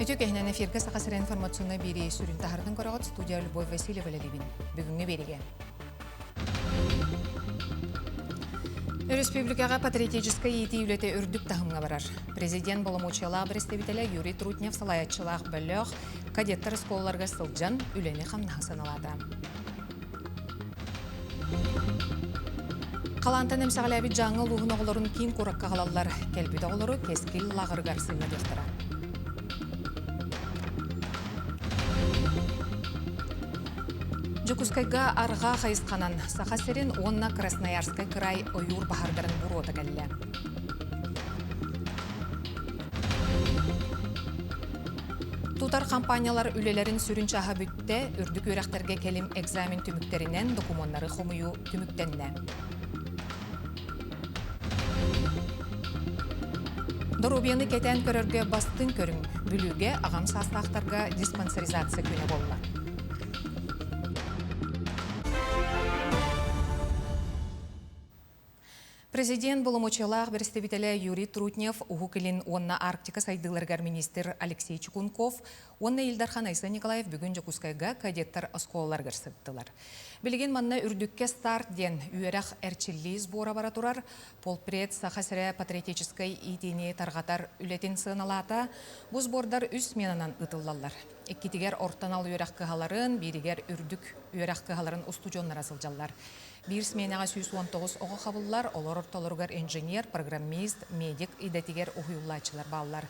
Үтүө кэһинэн эфиргэ Саха сирэ информационнай биэрии сүрүн таһардын көрөҕүт студия Любовь Васильева үлэлиибин. Бүгүҥҥү биэриигэ. Өрөспүүбүлүкэҕэ патриотическай иитии үлэтэ үрдүк таһымҥа барар. Президент боломуочуйалаах бэрэстэбиитэлэ Юрий Трутнев салайааччылаах бөлөх кадеттар оскуолаларыгар сылдьан үлэни-хамнаһы сыаналаата. Халаантан эмсэҕэлээбит Дьааҥы улууһун оҕолорун киин куоракка аҕалаллар. Кэлбит оҕолору Кэскил лааҕырыгар сынньатыахтара. Дьокуускайга арҕаа хайысханан Саха сирин уонна Красноярскай кыраай ойуур баһаардарын буруота кэллэ. Тутар компаниялар үлэлэрин сүрүн чааһа бүттэ, үрдүк үөрэхтэргэ кэлим экзамен түмүктэринэн докумуоннары хомуйуу түмүктэннэ. Доруобуйаны кэтээн көрөргө бастыҥ көрүҥ Бүлүүгэ аҕам саастаахтарга диспансеризация күнэ буолла. Президент боломуочуйалаах бэрэстэбиитэлэ Юрий Трутнев, Уһук Илин уонна Арктика сайдыыларыгар министр Алексей Чекунков уонна Ил Дархан Айсен Николаев бүгүн Дьокуускайга кадеттар оскуолаларыгар сырыттылар. Билигин манна үрдүккэ старт диэн үөрэх эрчиллии сбора бара турар. Полпред Саха сирэ патриотическай иитиини тарҕатар үлэтин сыаналаата. Бу сбордар үс сменанан ыытыллаллар. Иккитигэр орто анал үөрэх кыһаларын, бииригэр үрдүк үөрэх кыһаларын устудьуоннара сылдьаллар. Биир сменаҕа 119 оҕо хабыллар, олор ортолоругар инженер, программист, медик идэтигэр уһуйуллааччылар бааллар.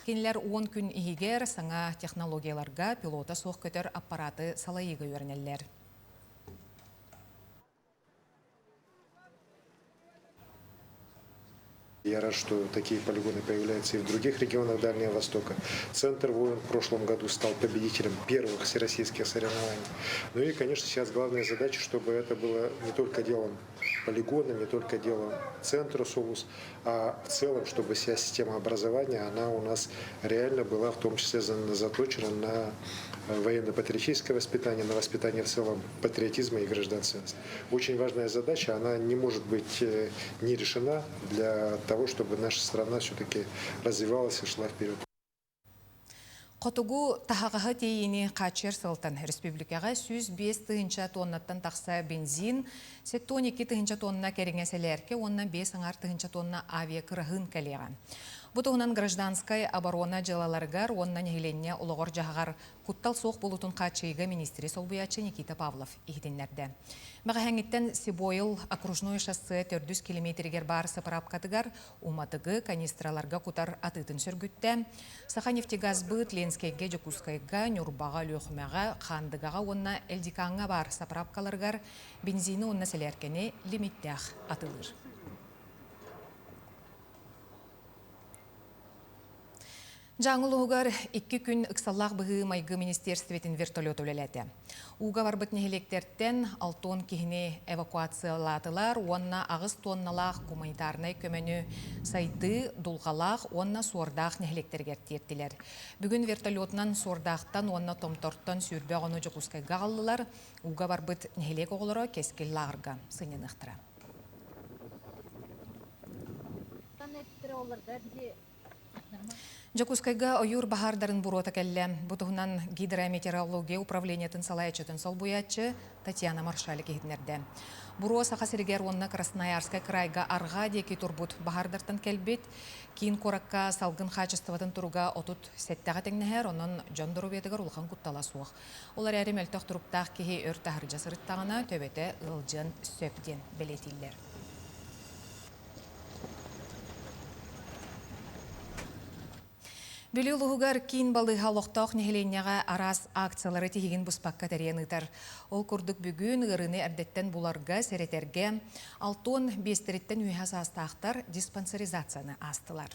Кинилэр 10 күн иһигэр саҥа технологияларга пилота суох көтөр аппараты салайыыга үөрэнэллэр. Я рад, что такие полигоны появляются и в других регионах Дальнего Востока. Центр «Воин» в прошлом году стал победителем первых всероссийских соревнований. Ну и, конечно, сейчас главная задача, чтобы это было не только делом полигона, не только делом центра СОВУС, а в целом, чтобы вся система образования, она у нас реально была в том числе заточена на военно-патриотическое воспитание, на воспитание в целом патриотизма и гражданственности. Очень важная задача, она не может быть не решена для того, чтобы наша страна все-таки развивалась и шла вперед. Хотугу таһаҕаһы тиэйиини хааччыйар сылтан республикаҕа 105 тыһыынча тоннаттан тахса бензин, 72 тыһыынча тонна кэриҥэ сэлээркэ уонна 5 аҥаар тыһыынча тонна авиакыраһыын кэлиэҕэ. Бу туһунан гражданскай оборона дьыалаларыгар уонна нэһилиэнньэ олоҕор-дьаһаҕар куттал суох буолуутун хааччыйыыга министри солбуйааччы Никита Павлов иһитиннэрдэ. Бэҕэһээҥҥиттэн Сибойл окружной шоссе төрдүс километригэр баар сапыраапкатыгар уматыгы канистраларга кутар атыытын сөргүттэ. Саханефтегазбыт Ленскэйгэ, Дьокуускайга, Ньурбаҕа, Өлүөхүмэҕэ, Хаандыгаҕа уонна Элдикаҥҥа баар сапыраапкаларыгар бензини уонна сэлээркэни лимиттээх атыылыыр. Дьааҥы улууһугар икки күн ыксаллаах быһыы-майгы министиэрстибэтин вертолета үлэлээтэ. Ууга барбыт нэһилиэктэртэн 60 киһини эвакуациялаатылар уонна 8 туонналаах гуманитарнай көмөнү Сайдыы, Дулҕалаах уонна Суордаах нэһилиэктэригэр тиэртилэр. Бүгүн вертолетунан Суордаахтан уонна Томтортон 20 оҕону Дьокуускайга аҕаллылар. Ууга барбыт нэһилиэк оҕолоро Кэскил лааҕырга сынньаныахтара. Дьокуускайга ойуур баһаардарын буруота кэллэ. Бу туһунан гидрометеорология управлениетын салайааччытын солбуйааччы Татьяна Маршалик иһитиннэрдэ. Буруо Саха сиригэр уонна Красноярскай кыраайга арҕаа диэки турбут баһаардартан кэлбит. Киин куоракка салгын хаачыстыбатын туруга 37-ҕэ тэҥнэһэр, онон дьон доруобуйатыгар улахан куттала суох. Ол эрээри мөлтөх туруктаах киһи өр таһырдьа сырыттаҕына, төбөтө ыалдьыан сөп диэн бэлиэтииллэр. Бүлүү улууһугар киин балыыһа олохтоох нэһилиэнньэҕэ араас акциялары тиһигин быспакка тэрийэн ыытар. Ол курдук бүгүн ыарыыны эрдэттэн буларга, сэрэтэргэ 65-тэриттэн үөһэ саастаахтар диспансеризацияны аастылар.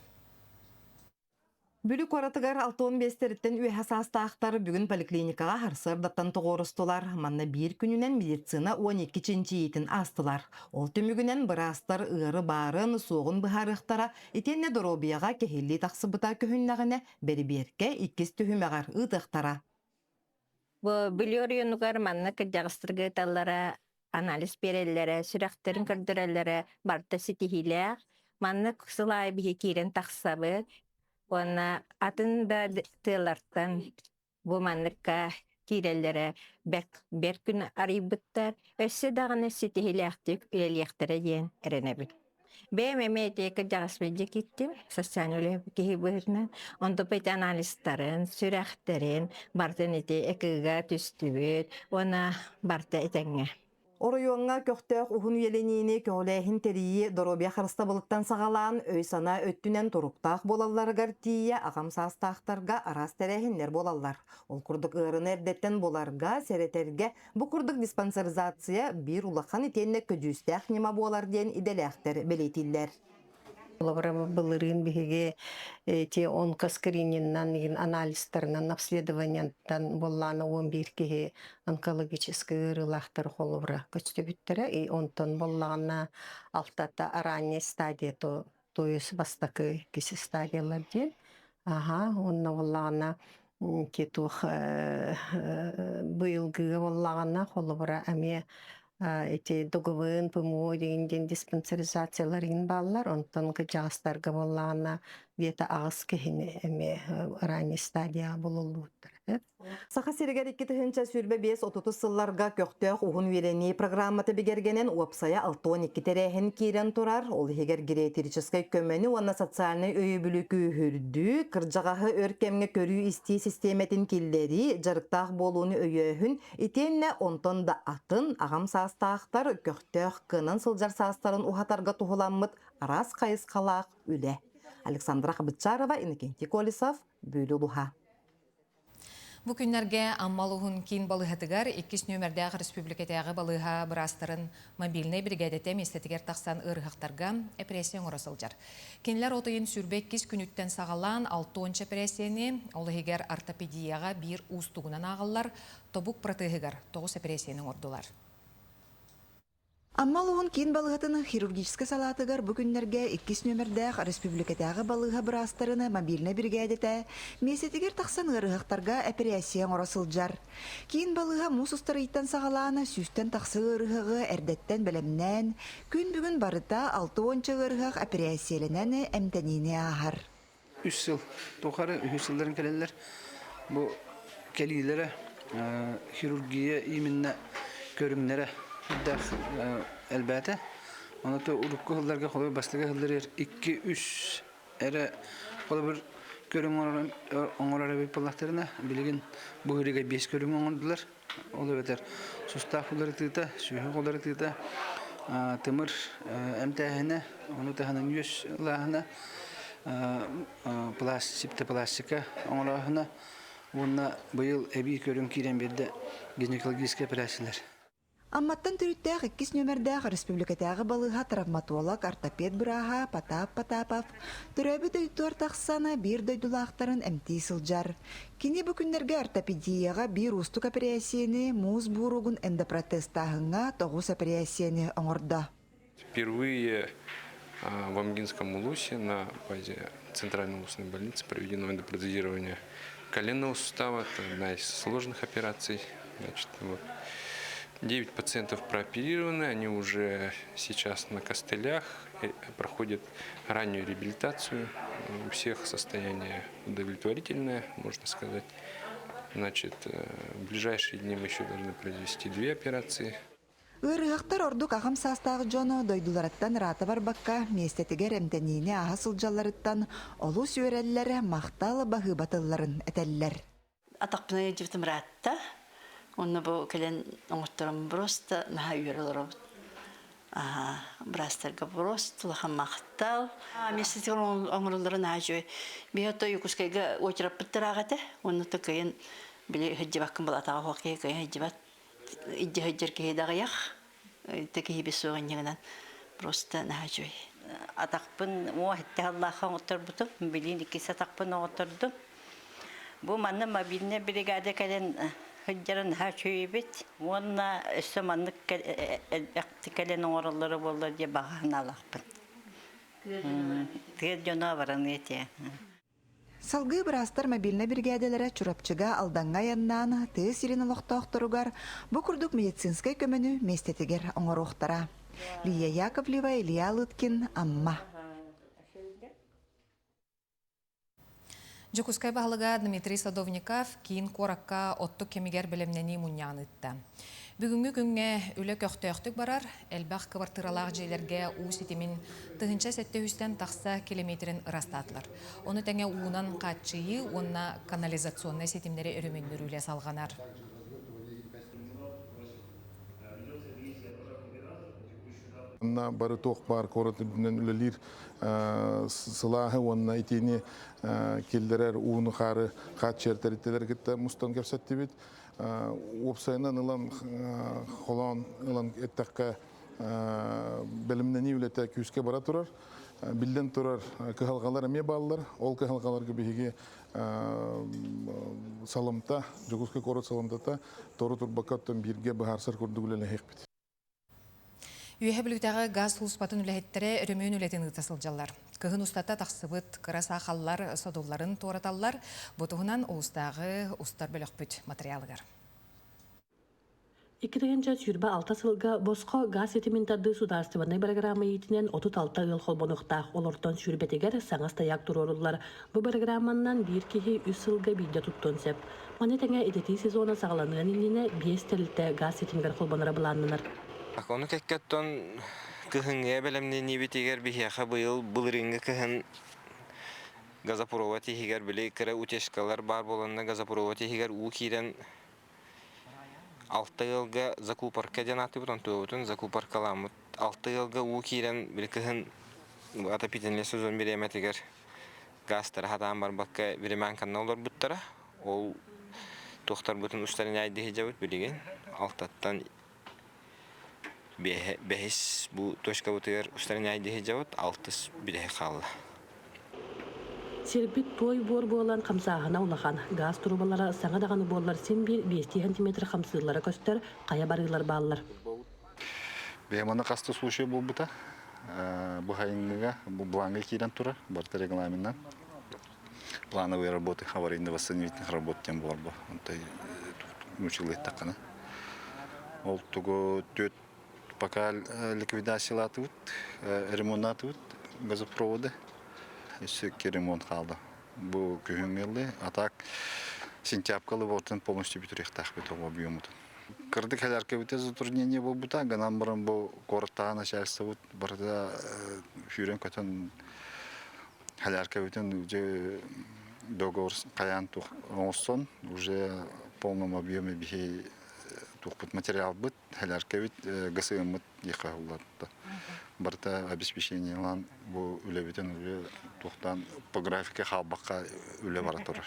Бүлүү куоратыгар 65-тэриттэн үөһэ саастаахтар бүгүн поликлиникаҕа сарсыардаттан тоҕуорустулар. Манна биир күнүнэн медицина 12 чинчийиитин аастылар. Ол түмүгүнэн быраастар ыары баарын, суоҕун быһаарыахтара, итиэннэ доруобуйаҕа кэһиллии тахсыбыта көһүннэҕинэ бэрэбиэркэ иккис түһүмэҕэр ыытыахтара. Бу Бүлүү оройуонугар манна кырдьаҕастарга ыыталлара, анализ биэрэллэрэ, сүрэхтэрин көрдөрөллөрө барыта ситиһиилээх. Маннык сыл аайы биһи киирэн тахсабыт. Уонна атын да тыалартан бу манныкка киирэллэрэ бэрт бэрт күн арыйбыттар, өссө даҕаны ситиһиилээхтик үлэлиэхтэрэ диэн эрэнэбин. Бэйэм эмиэ ити кырдьаҕас дьэ киттим, социальный үлэ киһи быһыытынан. Онтон ити анализтарын, сүрэхтэрин барытын ити ЭКГ түстүбүт уонна барыта этэҥҥэ. Оройуоҥҥа көхтөөх уһун үйэлэниини көҕүлээһин тэрийии доруобуйа харыстабылыттан саҕалаан өй-санаа өттүнэн туруктаах буолалларыгар тиийэ аҕам саастаахтарга араас тэрээһиннэр буолаллар. Ол курдук ыарыыны эрдэттэн буларга, сэрэтэргэ бу курдук диспансеризация биир улахан итиэннэ көдьүүстээх ньыма буолар диэн идэлээхтэр бэлиэтииллэр. Холобура, былырыын биһиги эти онкоскрининнан игин анализтарынан обследованиеттан буоллаана 11 киһи онкологическай ыарыылаахтар холобура көстүбүттэрэ и онтон буоллаҕына алтата ранняя стадия то то есть бастакы киси стадиялар диэн аха уонна буоллаҕына ки туох быйылгыга буоллаҕына холобура эмиэ ити ДГВН, ПМО деген диэн диспансеризациялар иҥин бааллар. Онтон кырдьаҕастарга буоллаҕына где-то аҕыс киһини эмиэ ранний стадияҕа булуллубуттар. Саха сиригэр 2025-30 сылларга көхтөөх уһун үөрэнии программата бигэргэнэн уопсайа 62 тэрээһин киирэн турар. Ол иһигэр гериатрическай көмөнү уонна социальнай өйөбүлү күүһүрдүү, кырдьаҕаһы өр кэмҥэ көрүү-истии систиэмэтин киллэрии, дьарыктаах буолууну өйөөһүн, итиэннэ онтон да атын аҕам саастаахтар көхтөөх кыанан сылдьар саастарын уһатарга туһуламмыт араас хайысхалаах үлэ. Александра Хабытчарова, Иннокентий Колесов, Бүлүү улуһа. Бу күннэргэ Амма улууһун киин балыыһатыгар иккис нүөмэрдээх республикатааҕы балыыһа быраастарын мобильнай биригээдэтэ миэстэтигэр тахсан ыарыһахтарга эпэрээссийэ оҥоро сылдьар. Кинилэр от ыйын 22 күнүттэн саҕалаан 60 эпэрээссийэни, ол иһигэр ортопедияҕа биир уустугунан ааҕыллар тобук протеһыгар 9 эпэрээссийэни оҥордулар. Амма улууһун киин балыыһатын хирургическай салаатыгар бу күннэргэ иккис нүөмэрдээх республикатааҕы балыыһа быраастарын мобильнай биригээдэтэ миэстэтигэр тахсан ыарыһахтарга эпэрээссийэ оҥоро сылдьар. Киин балыыһа муус устар ыйтан саҕалаан сүүстэн тахса ыарыһаҕы эрдэттэн бэлэмнээн, күн бүгүн барыта алта уонча ыарыһах эпэрээссийэлэнэн эмтэниини ааһар. Үс сыл тухары үһүс сылларын кэлэллэр. Бу кэлиилэрэ хирургия именно көрүҥнэрэ үрдээх элбээтэ. Ону то урукку сылларга холобур бастакы сылларыгар икки-үс эрэ холобур көрүҥ оҥорор эбит буоллахтарына, билигин бу ыарыыга биэс көрүҥ оҥордулар. Ол эбэтэр сустаах уларытыыта, сүһүөх уларытыыта, тымыр эмтээһинэ, ону таһынан үөс ылааһына, септопластика оҥорооһуна уонна быйыл эбии көрүҥ киирэн биэрдэ гинекологическай операциялар. Амматтан төрүттээх иккис нүөмэрдээх республикатааҕы балыыһа травматолог, ортопед бырааһа Потап Потапов төрөөбүт дойдутугар тахсан биир дойдулаахтарын эмтии сылдьар. Кини бу күннэргэ ортопедияҕа биир уустук эпэрээссийэни, муус бууругун эндопротезтааһыҥҥа тоҕус эпэрээссийэни оҥордо. Впервые в Амгинском улусе на базе Центральной улусной больницы проведено эндопротезирование коленного сустава. Это одна из сложных операций. Значит, вот. 9 пациентов прооперированы, они уже сейчас на костылях, проходят раннюю реабилитацию. У всех состояние удовлетворительное, можно сказать. Значит, в ближайшие дни мы еще должны произвести две операции. Ыарыһахтар ордук аҕам саастаах дьоно дойдуларыттан ыраата барбакка, миэстэтигэр эмтэниини ааһа сылдьалларыттан олус үөрэллэр, махтал баһыыба тылларын этэллэр. Атахпына илдьибитим ыраатта. Онно бу кэлэн оҥотторон просто наһаа үөрэ олоробут. Аха, быраастарга просто улахан махтал. Миэстэтигэр оҥороллоро наһаа үчүгэй. Биһи ото Якутскайга уочараппыттараах этэ. Онно то кыайан били сылдьыбаккын була атаҕа суох киһи кыайан сылдьыбат. Илдьэ сылдьар киһи да аҕыйах. Киһи суох инньэ просто наһаа үчүгэй. Атахпын уо итти аллаахха оҥотторбутум. Билигин иккис атахпын оҥоттордум. Бу манна мобильнай бригада кэлэн сылдьара наһаа үчүгэй эбит. Уонна өссө маннык элбэхтик кэлэн оҥороллоро буоллар диye баҕа санаалаахпын. Тыа дьоно абыраныа этэ. Салгыы быраастар мобильнай биригээдэлэрэ Чурапчыга, Алдаҥҥа айаннаан, тыа сирин олохтоохторугар бу курдук медицинскэй көмөнү миэстэтигэр оҥоруохтара. Лия Яковлева, Илья Лыткин, Амма. Дьокуускай баһылыга Дмитрий Садовников киин куоракка оттук кэмигэр бэлэмнэнии мунньаҕын ыытта. Бүгүҥҥү күҥҥэ үлэ көхтөөхтүк барар, элбэх кыбартыыралаах дьиэлэргэ уу ситимин 1700-тэн тахса километрин ырастаатылар. Ону тэҥэ уунан хааччыйыы уонна канализационнай ситимнэри өрөмүөннүүр үлэ салҕанар. Манна бары туох баар куорат үрдүнэн үлэлиир сылааһы уонна итиини киллэрэр ууну-хаары хааччыйар тэрилтэлэри кытта мустан кэпсэттибит. Уопсайынан ылан холоон ылан эттэххэ, бэлэмнэнии үлэтэ күүскэ бара турар. Биллэн турар, кыһалҕалар эмиэ бааллар. Ол кыһалҕаларга биһиги саламта, Дьокуускай куорат саламтата тору турбакка оттон бииргэ быһаарсар курдук үлэлэһиэхпит. Үөһэ Бүлүүтээҕи газ сулууспатын үлэһиттэрэ өрөмүөн үлэтин ыыта сылдьаллар. Кыһын устата тахсыбыт кыра саахаллар содулларын туораталлар. Бу туһунан улуустааҕы устар бөлөхпүт матырыйаалыгар. 2026 сылга босхо газ ситимин тардыы судаарыстыбаннай бырагыраама иитинэн 36 ыал холбонуохтаах, олортон сүүрбэтигэр саҥа стояк туруоруллар. Бу бырагырааманнан биир киһи үс сылга биирдэ туттуон сөп. Маны тэҥэ ититии сезона саҕаланыан иннинэ биэс тэрилтэ газ ситимигэр холбоноро былааннанар. Ону кэккэттон кыһыҥҥыга бэлэмнэниибитигэр биһиэхэ быйыл былырыыҥҥы кыһын газопровод иһигэр били кыра утечкалар баар буоланна газопровод иһигэр уу киирэн алта ыалга закупорка диэн ааттыыбыт, онтуобутун закупоркаламмыт. Алта ыалга уу киирэн били кыһын отопительный сезон бириэмэтигэр газтары хатаан барбакка времянканна олорбуттара. Ол туохтарбытын устарынаайдыы сылдьабыт билигин. Алтаттан бэһис бу точкабытыгар устарынаайдыы сылдьабыт, алтыс бүтэһик хаалла. Сирбит туой буор буолан хамсааһына улахан. Газ трубалара саҥа даҕаны буоллар син биир биэстии сантиметр хамсыыллара көстөр, хайа барыылар бааллар. Бэйэм аны хаста случай буолбута. Бу хайыҥҥыга, бу бланга киирэн турар, барыта регламенынан. Плановые работы, аварийно-восстановительных работ диэн буолар бу. Онто мучилыттаххына. Ол тугу түөрт пока ликвидациялаатыбыт, ремоннаатыбыт газопроводы. Өссө икки ремонт хаалла. Бу күһүҥҥү ыллы, а так сентябрьга ылы полностью бүтүрүөхтээхпит оҕо объемутун. Кырдык хэлэркэбитэ затруднение буолбута, гынан баран бу куораттааҕы начальствобут барыта сүүрэн-көтөн хэлэркэбитин уже договор хайаан оҥостон уже в полном объеме биһи туохпут материалбыт хэлэркэбит ГСМ-мыт диэххэ улларда. Барыта обеспечениелаан бу үлэбитин уже туохтаан по графике хаалбакка үлэ бара турар.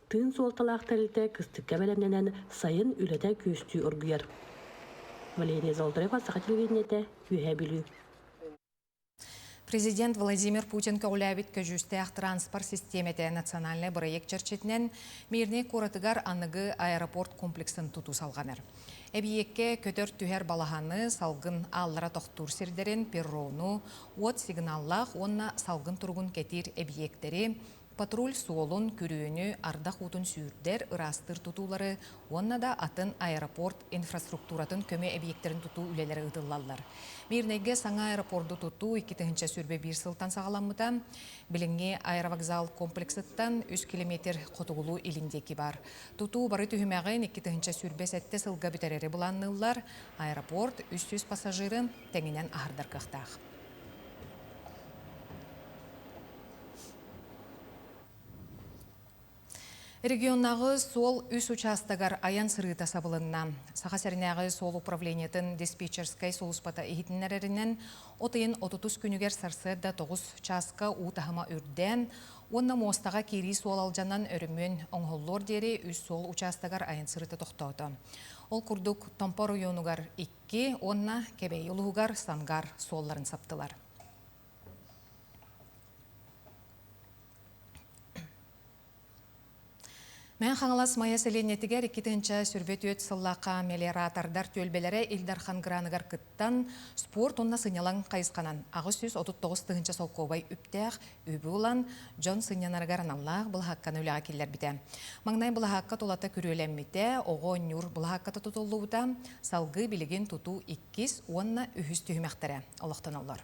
Тыын суолталаах тэрилтэ кыстыкка бэлэмнэнэн сайын үлэтэ күөстүү оргуйар. Валерия Золотарева, Саха телевидениетэ, Үөһээ Бүлүү. Президент Владимир Путин көҕүлээбит көдьүүстээх транспорт систиэмэтэ национальнай бырайыак чэрчитинэн Мирнэй куоратыгар аныгы аэропорт комплексын тутуу салҕанар. Эбийиэккэ көтөр-түһэр балаһаны, салгын ааллара тохтуур сирдэрин, перрону, уот сигналлаах уонна салгын туругун кэтиир эбийиэктэри, Патруль суолун, күрүөнү, ардах уутун сүүрдэр, ыраастыыр тутуулары уонна да атын аэропорт инфраструктуратын көмө эбийиэктэрин тутуу үлэлэрэ ыытыллаллар. Мирнэйгэ саҥа аэропорду тутуу 2021 сылтан саҕаламмыта. Билиҥҥи аэровокзал комплексыттан 3 километр хотугулуу-илин диэки баар. Тутуу бары түһүмэҕин 2027 сылга бүтэрэри былаанныыллар. Аэропорт 300 пассажирын тэҥинэн аһардар кыахтаах. Регионнааҕы суол үс учаастагар айан сырыыта сабылынна. Саха сиринээҕи суол управлениетын диспетчерскэй сулууспата иһитиннэрэринэн, от ыйын 30 күнүгэр сарсыарда 9 чааска уу таһыма үрдээн уонна муостаҕа киирии суол алдьанан өрөмүөн оҥоһуллуор диэри үс суол учаастагар айан сырыыта тохтоото. Ол курдук, Томпо оройуонугар икки уонна Кэбээйи улууһугар Сангар суолларын саптылар. Мэҥэ Хаҥалас Майа сэлиэнньэтигэр 2024 сыллаахха мелиоратордар түөлбэлэрэ Ил Дархан граныгар кыттан, спорт уонна сынньалаҥ хайысханан 839 тыһыынча солкуобай үптээх үбү ылан, дьон сынньанарыгар аналлаах былаһаакканы үлэҕэ киллэрбитэ. Маҥнай былаһаакка тулата күрүөлэммитэ, оҕо оонньуур былаһаакката тутуллубута, салгыы билигин тутуу иккис уонна үһүс түһүмэхтэрэ олохтоноллор.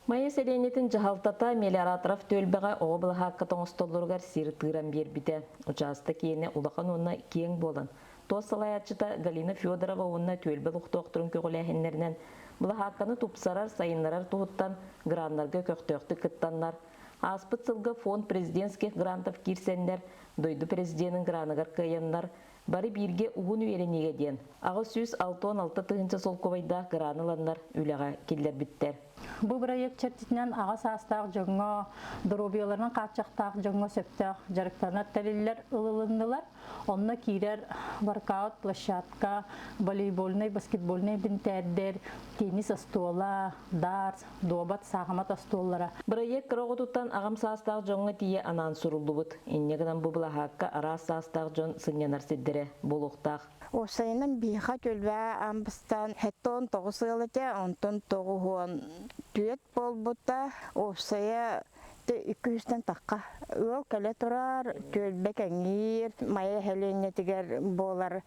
Майа сэлиэнньэтин дьаһалтата Мелиораторов түөлбэҕэ оҕо былаһаакката оҥостоллоругар сир тыыран биэрбитэ. Учаастак иэнэ улахан уонна киэҥ буолан, ТОС салайааччыта Галина Федорова уонна түөлбэ олохтоохторун көҕүлээһиннэринэн былаһаакканы тупсарар, сайыннарар туһуттан граннарга көхтөөхтүк кыттаннар, ааспыт сылга фонд президентских грантов киирсэннэр, дойду президенин граныгар кыайаннар, Бары бииргэ уһун үөрэниигэ диэн 866 тыһыынча солкуобайдаах граны ыланнар үлэҕэ киллэрбиттэр. Бу бырайыак чэрчитинэн аҕа саастаах дьоҥҥо, доруобуйаларынан хааччахтаах дьоҥҥо сөптөөх дьарыктанар тэриллэр ылылыннылар. Онно киирэр воркаут площадка, волейбольнай, баскетбольнай бинтээрдэр, теннис остуола, дартс, дуобат, саахымат остуоллара. Бырайыак кыра оҕотуттан аҕам саастаах дьоҥҥо тиийэ анаан суруллубут. Инньэ гынан бу былаһаакка араас саастаах дьон сынньанар сирдэрэ буолуохтаах. Уопсайынан биһиэхэ түөлбэ аан бастаан 79 ыал этэ, онтон 94 буолбута. Уопсайа 200-тэн тахха ыал кэлэ турар, түөлбэ кэҥиир, Майа сэлиэнньэтигэр буолар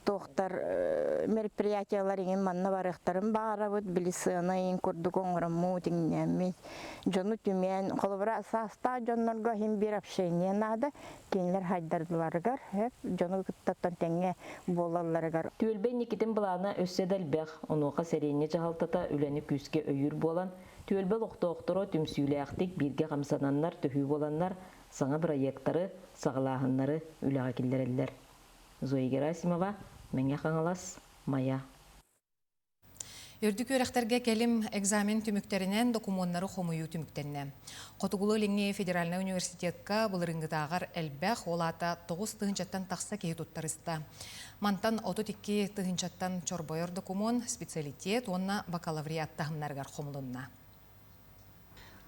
туохтар мероприятиялар иҥин манна барыахтарын баҕарабыт, били сыана иҥин курдук оҥороммут, иҥнэммит, дьону түмэн, холобура саастаах дьоннорго иһин биир общение наада, кинилэр хайдардыларыгар, дьону кыттаттан тэҥҥэ буолалларыгар. Түөлбэ инникитин былаана өссө да элбэх, онуоха сэлиэнньэ дьаһалтата үлэни күүскэ өйүүр буолан, түөлбэ олохтоохторо түмсүүлээхтик бииргэ хамсананнар, төһүү буоланнар, саҥа бырайыактары, саҕалааһыннары үлэҕэ киллэрэллэр. Зоя Герасимова, Мэҥэ Хаҥалас, Майа. Үрдүк үөрэхтэргэ кэлим экзамен түмүктэринэн докумуоннары хомуйуу түмүктэннэ. Хотугулуу-Илиҥҥи федеральнай университетка былырыыҥҥытааҕар элбэх, ол аата 9 тыһыынчаттан тахса киһи туттарыста. Мантан 32 тыһыынчаттан чорбойор докумуон специалитет уонна бакалавриат таһымнарыгар хомулунна.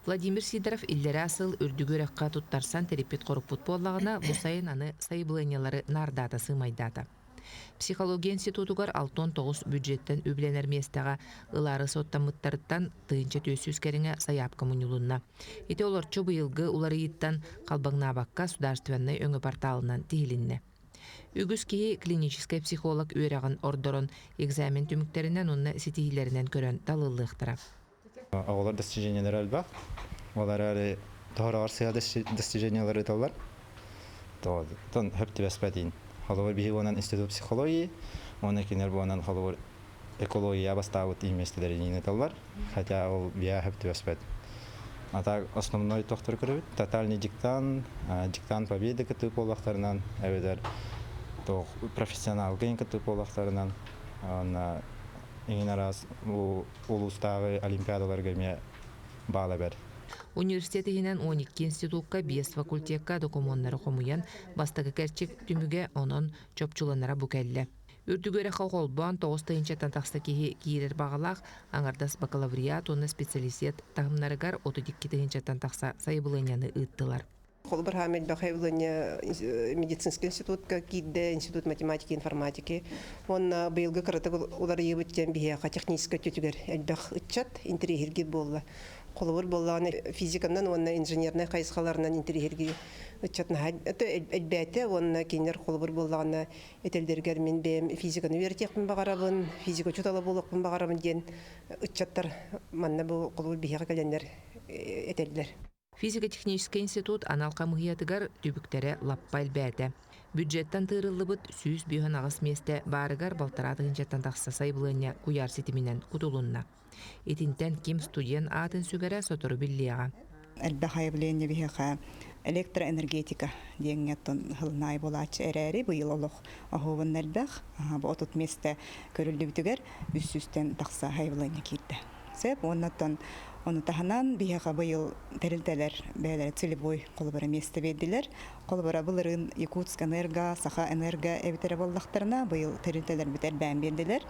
Владимир Сидоров иллэрээ сыл үрдүк үөрэххэ туттарсан тэриппит-хоруппут буоллаҕына, бу сайын аны сайабылыанньалары наардаата сыымайдаата. Психология институтугар 69 бюджеттэн үбүлэнэр миэстэҕэ ылаары суоттаммыттарыттан 1400 кэриҥэ сайаапка мунньулунна. Ити олорчу быйылгы уларыйыыттан халбаҥнаабакка судаарственнай өҥө порталынан тиһилиннэ. Үгүс киһи клиническэй психолог үөрэҕин ордорон экзамен түмүктэринэн уонна ситиһиилэринэн көрөн талыллыахтара. Оҕолор достижениелара элбэх. Ол эрээри тоһороҕор сыа достижениелары ыталлар. Тон хөп түбэспэтин. Холобур биһи буонан институт психологии, уонна кинилэр буонан холобур экология бастаабыт миэстэлэрин ыталлар. Хотя ол биһа хөп түбэспэт. А так основной тохтор көрөбүт. Тотальный диктант, диктант победы кытыы буоллахтарынан, эбэтэр профессионалга кытыы буоллахтарынан, уонна иҥин араас улуустааҕы олимпиадаларга эмиэ баал эбэр. Университет иһинэн 12 институкка, биэс факультекка докумуоннары хомуйан, бастакы кэрчик түмүгэ онон чопчуланара бу кэллэ. Үрдүк үөрэххэ холбоон 9 тыһыынчаттан тахса киһи киирэр баҕалаах, аҥардас бакалавриат уонна специалитет таһымнарыгар 32 тыһыынчаттан тахса сайабылыанньаны ыыттылар. Холобур, элбэх медицинский институтка киирдэ, институт математики, информатики. Уонна быйылгы кыратык уларыйыбыт диэн биһиэхэ техническэй өттүтүгэр элбэх ыччат интэриэһиргиир буолла. Холобур буоллаҕына физиканан уонна инженернай хайысхаларынан интэриэһиргиир ыччат наһаа элбээтэ уонна кинилэр холобур буоллаҕына этэллэригэр мин бэйэм физиканы үөрэтиэхпин баҕарабын, физика учуутала буолуохпун баҕарабын диэн ыччаттар манна бу холобур биһиэхэ кэлэннэр этэллэр. Физико-техническэй институт анал хамыыһыйатыгар түбүктэрэ лаппа элбээтэ. Бюджеттан тыырыллыбыт 158 миэстэ баарыгар балтараа тыһыынчаттан тахса сайабылыанньа куйаар ситиминэн кутулунна. Итинтэн ким студент аатын сүгэрэ сотору биллиэҕэ. Элбэх айабылыанньа биһиэхэ электроэнергетика диэҥҥэ хылынаай буолааччы эрээри быйыл олох оһуобун элбэх. Бу 30 миэстэ көрүллүбүтүгэр 300-тэн тахса айабылыанньа киирдэ. Сөп уоннаттан ону таһынан биһиэхэ быйыл тэрилтэлэр бэйэлэрэ целевой холобура миэстэ биэрдилэр. Холобура былырыын Якутск энерго, Саха энерго эбитэрэ буоллахтарына быйыл тэрилтэлэрбит элбээн биэрдилэр.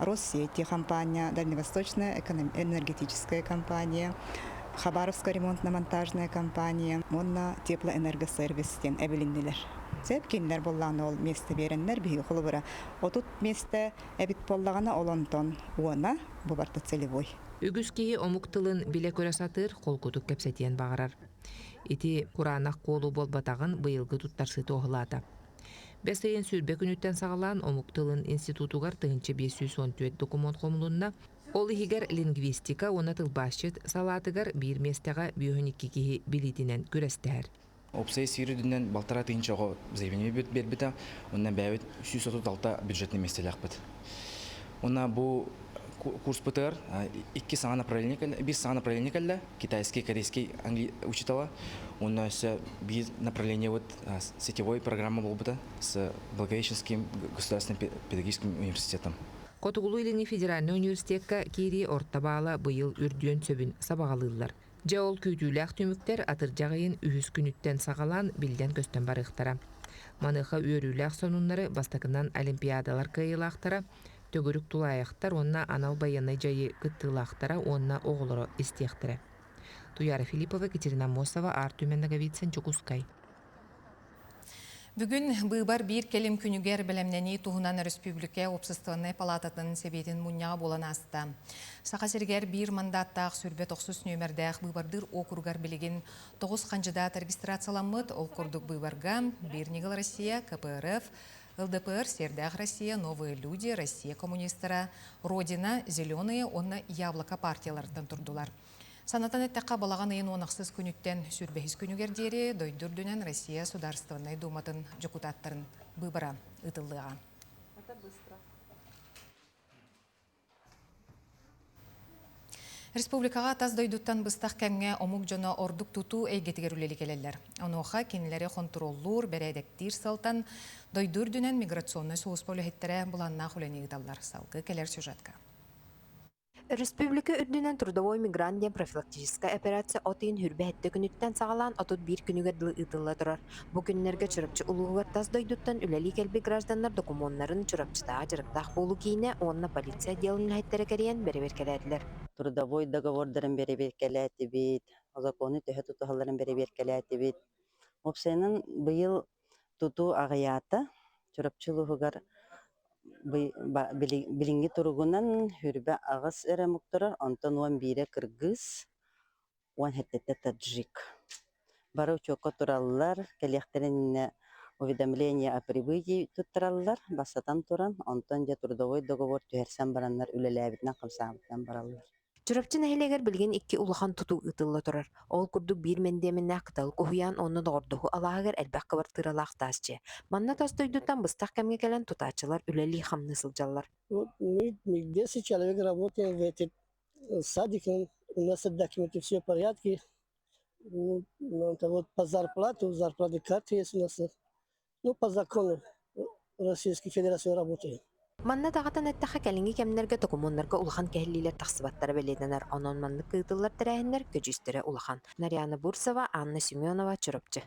Россети компания, Дальневосточная энергетическая компания, Хабаровская ремонтно-монтажная компания уонна Теплоэнергосервис диэн эбилиннилэр. Сөп кинилэр буоллаҕына ол миэстэ биэрэннэр биһиги холобура 30 миэстэ эбит буоллаҕына ол онтон уона бу барыта целевой. Үгүс киһи омук тылын билэ-көрө сатыыр, холкутук кэпсэтиэн баҕарар. Ити кураанах куолу буолбатаҕын быйылгы туттарсыы туоһулаата. Бэс ыйын 20 күнүттэн саҕалаан омук тылын институтугар 1514 докумуон хомулунна. Ол иһигэр лингвистика уонна тылбаасчыт салаатыгар биир миэстэҕэ 52 киһи билиитинэн күрэстэһэр. Уопсай сиир үрдүнэн балтараа тыһыынча оҕо заявление биэрбитэ. Онно бэйэбит 136 бюджетный миэстэлээхпит. Уонна бу курспутугар икки саҥа направление кэллэ, биир саҥа направление кэллэ, китайский, корейский учителя. Уонна өссө биир направление вот сетевой программа буолбута с Благовещенским государственным педагогическим университетом. Хотугулуу-Илиҥҥи федеральнай университекка киирии орто баала быйыл үрдүөн сөбүн сабаҕалыыллар. Дьэ ол күүтүүлээх түмүктэр атырдьах ыйын үһүс күнүттэн саҕалаан биллэн-көстөн барыахтара. Маныаха үөрүүлээх сонуннары бастакынан олимпиадалар кыайыылаахтара, төгүрүк тулаайахтар уонна анал байыаннай дьайыы кыттыылаахтара уонна оҕолоро истиэхтэрэ. Туяра Филиппова, Екатерина Аммосова, Артур Ноговицын, Дьокуускай. Бүгүн быыбар биир кэлим күнүгэр бэлэмнэнии туһунан өрөспүүбүлүкэ уопсастыбаннай палаататын сэбиэтин мунньаҕа буолан ааста. Саха сиригэр биир мандаттаах сүрбэ тохсус нүөмэрдээх быыбардыыр уокуругар билигин тоҕус хандьыдаат регистрацияламмыт. Ол курдук быыбарга Биир ньыгыл Россия, КПРФ, ЛДПР, Сиэрдээх Россия, Новые люди, Россия коммунистара, Родина, Зеленые уонна Яблоко партияларыттан турдулар. Санатан эттэххэ, балаҕан ыйын уон ахсыс күнүттэн сүүрбэһис күнүгэр диэри дойду үрдүнэн Россия Судаарыстыбаннай Дууматын дьокутааттарын быыбара ыытыллыаҕа. Республикаҕа тас дойдуттан быстах кэмҥэ омук дьоно ордук тутуу эйгэтигэр үлэлии кэлэллэр. Онуоха кинилэри хонтуруоллуур, бэрээдэктиир сыалтан дойду үрдүнэн миграционнай сулууспа үлэһиттэрэ былааннаах үлэни ыыталлар. Салгыы кэлэр сюжетка. Өрөспүүбүлүкэ үрдүнэн Трудовой мигрант диэн профилактическай операция от ыйын хүрбэһэттэ күнүттэн саҕалаан 31 күнүгэр дылы ыытылла турар. Бу күннэргэ Чурапчы улууһугар тас дойдуттан үлэлии кэлбит гражданнар докумуоннарын Чурапчытааҕы дьарыктаах буолуу киинэ уонна полиция отделын үлэһиттэрэ кэрийэн бэрэбиэркэлээтилэр. Трудовой договордарын бэрэбиэркэлээтибит, закону төһө тутуһалларын бэрэбиэркэлээтибит. Уопсайынан быйыл тутуу аҕыйаата. Чурапчы улууһугар Билиҥҥи туругунан 28 эрэ омук турар, онтон 11-э кыргыз, 17-тэ таджик. Бары учуокка тураллар, кэлиэхтэрин иннинэ уведомление о прибытии туттараллар, бастатан туран, онтон дьэ трудовой договор түһэрсэн бараннар үлэлээбитинэн-хамсаабытынан бараллар. Чурапчы нэһилиэгэр билигин икки улахан тутуу ыытылла турар. Ол курдук биир мэндиэмэннээх кыталык уһуйаан уонна доҕордоһуу алааһыгар элбэх кыбартыыралаах таас дьиэ. Манна тас дойдуттан быстах кэмҥэ кэлэн тутааччылар үлэлии-хамныы сылдьаллар. Вот мы 10 человек работаем в этом садике, у нас документы все в порядке. Ну, это вот по зарплату, зарплаты карты есть у нас. Ну, по закону Российской Федерации работаем. Манна даҕатан эттэххэ, кэлиҥҥи кэмнэргэ докумуоннарга улахан кэһиллиилэр тахсыбаттара бэлиэтэнэр. Онон маннык ыытыллар тэрээһиннэр көдьүүстэрэ улахан. Нарьяна Бурцева, Анна Семенова, Чурапчы.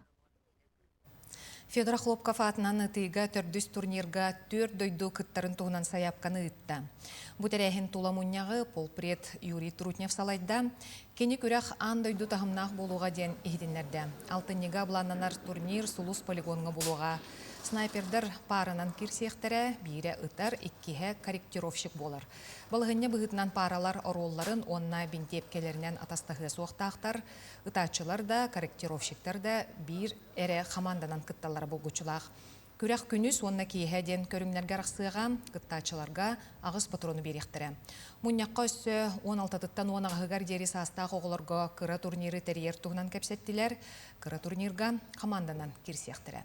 Федор Хлопков аатынан ытыыга төрдүс турнирга түөрт дойду кыттарын туһунан сайаапканы ыытта. Бу тэрээһин тула мунньаҕы полпред Юрий Трутнев салайда. Кини күрэх аан дойду таһымнаах буолуоҕа диэн иһитиннэрдэ. Алтынньыга былааннанар турнир Сулус полигоҥҥа буолуоҕа. Снайпердар пааранан киирсиэхтэрэ, биирэ ытар, иккиһэ корректировщик буолар. Балаһыанньа быһыытынан пааралар оруолларын уонна бинтиэпкэлэринэн атастаһыа суохтаахтар. Ытааччылар да, корректировщиктар да биир эрэ хамаанданан кытталлара булгуччулаах. Күрэх күнүс уонна киэһэ диэн көрүҥнэргэ арахсыаҕа, кыттааччыларга аҕыс патрону биэриэхтэрэ. Мунньахха өссө 16-тыттан 18-ыгар диэри саастаах оҕолорго кыра турниры тэрийэр туһунан кэпсэттилэр. Кыра турнирга хамаанданан киирсиэхтэрэ.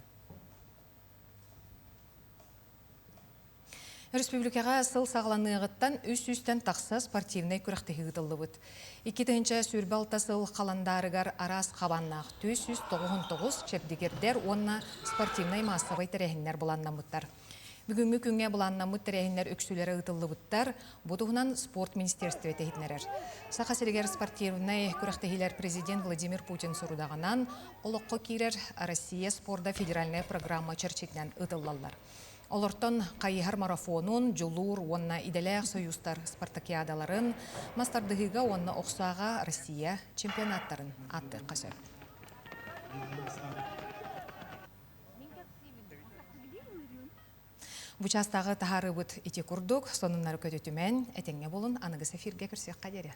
Республикаҕа сыл саҕаланыаҕыттан үс сүүстэн тахса спортивнай күрэхтэһии ыытыллыбыт. 2026 сыл халандаарыгар араас хабааннаах 499 чэбдигирдэр уонна спортивнай маассабай тэрээһиннэр былааннаммыттар. Бүгүҥҥү күҥҥэ былааннаммыт тэрээһиннэр үксүлэрэ ыытыллыбыттар. Бу туһунан спорт министиэристибэтэ иһитиннэрэр. Саха сиригэр спортивнай күрэхтэһиилэр президент Владимир Путин сорудаҕынан олоххо киирэр Россия спорда федеральная программа чэрчитинэн ыытыллаллар. Олортон хайыһар марафонун, дьулуур уонна идэлээх союзтар спартакиадаларын, мас тардыһыыга уонна охсааҕа Россия чемпионаттарын ааттыахха сөп. Бу чаастааҕы таһаарыыбыт ити курдук, сонуннары көтүтүмэн, этэҥҥэ буолун, аныгыс эфиргэ көрсүөххэ диэри.